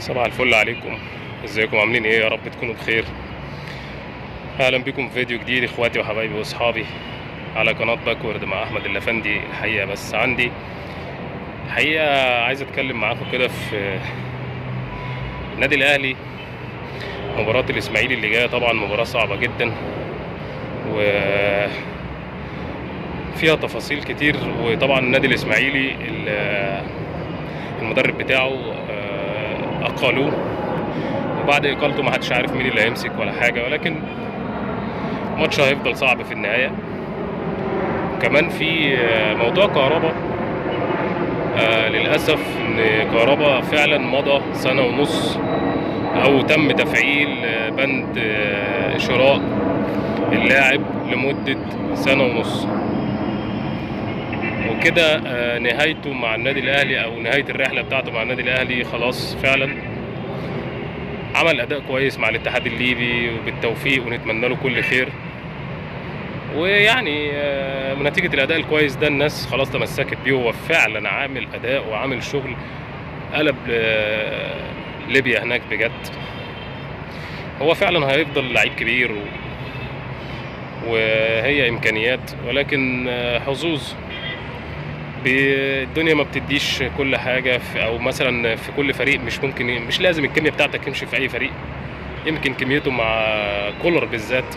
صباح الفل عليكم، ازيكم عاملين ايه؟ يا رب تكونوا بخير. اهلا بكم في فيديو جديد اخواتي وحبايبي واصحابي على قناة باكورد مع احمد اللافندي. الحقيقة بس عندي الحقيقة عايز اتكلم معاكم كده في النادي الاهلي، مباراة الاسماعيلي اللي جاية. طبعا مباراة صعبة جدا و فيها تفاصيل كتير. وطبعا النادي الاسماعيلي المدرب بتاعه اقالوه، وبعد اقالته ما حدش عارف مين اللي هيمسك ولا حاجة، ولكن الماتش هيفضل صعب في النهاية. كمان في موضوع كهربا، للاسف ان كهربا فعلا مضى سنة ونص او تم تفعيل بند شراء اللاعب لمدة سنة ونص، وكده نهايته مع النادي الاهلي او نهاية الرحلة بتاعته مع النادي الاهلي خلاص. فعلا عمل اداء كويس مع الاتحاد الليبي، وبالتوفيق ونتمنى له كل خير. ويعني نتيجة الاداء الكويس ده الناس خلاص تمسكت بيه، وهو فعلا عامل اداء وعامل شغل قلب ليبيا هناك بجد. هو فعلا هيفضل لعيب كبير وهي امكانيات، ولكن حظوظ الدنيا ما بتديش كل حاجة في، او مثلا في كل فريق مش ممكن، مش لازم الكيمياء بتاعتك تمشي في اي فريق. يمكن كميته مع كولر بالذات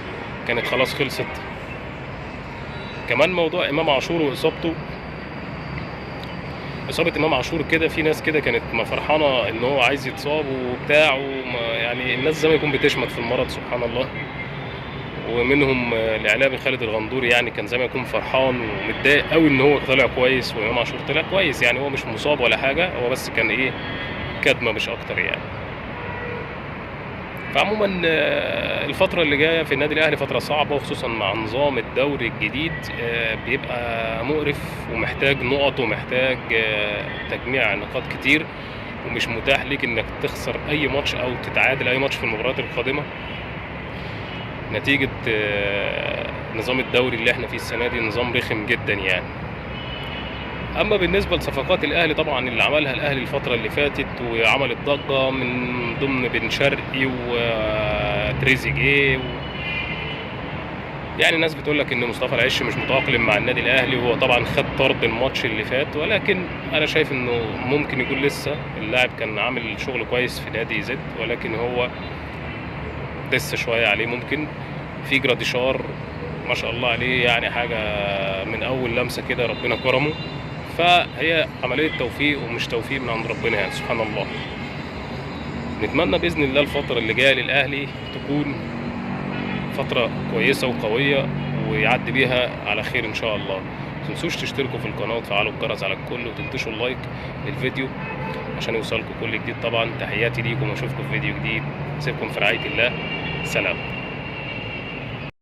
كانت خلاص خلصت. كمان موضوع امام عاشور واصابته، اصابه امام عاشور كده في ناس كده كانت ما فرحانة ان هو عايز يتصاب وبتاع، وما يعني الناس زي ما يكون بتشمت في المرض سبحان الله. ومنهم الاعلامي خالد الغندور، يعني كان زي ما يكون فرحان ومتضايق قوي ان هو طلع كويس وامام عاشور طلع كويس، يعني هو مش مصاب ولا حاجة، هو بس كان ايه كدمه مش اكتر يعني. فعموما الفترة اللي جاية في النادي الأهلي فترة صعبة، وخصوصا مع نظام الدوري الجديد بيبقى مقرف ومحتاج نقط ومحتاج تجميع نقاط كتير، ومش متاح ليك انك تخسر اي ماتش او تتعادل اي ماتش في المباريات القادمة. نتيجة نظام الدوري اللي احنا فيه السنة دي نظام رخم جدا يعني. اما بالنسبة لصفقات الاهلي، طبعا اللي عملها الاهلي الفترة اللي فاتت وعملت ضجه من ضمن بن شرقي وتريزيجيه يعني الناس بتقول لك ان مصطفى العش مش متاقلم مع النادي الاهلي، وهو طبعا خد طرد الماتش اللي فات، ولكن انا شايف انه ممكن يكون لسه اللاعب كان عامل شغل كويس في نادي زد، ولكن هو لسه شوية عليه. ممكن في جراديشار ما شاء الله عليه، يعني حاجة من اول لمسه كده ربنا كرمه، فهي عملية توفيق ومش توفيق من عند ربنا يعني سبحان الله. نتمنى بإذن الله الفترة اللي جاية للأهلي تكون فترة كويسة وقوية ويعدي بيها على خير إن شاء الله. متنسوش تشتركوا في القناة وتفعلوا الجرس على الكل وتنتشوا اللايك للفيديو عشان يوصلكم كل جديد. طبعا تحياتي ليكم واشوفكم في فيديو جديد. سيبكم في رعاية الله، سلام.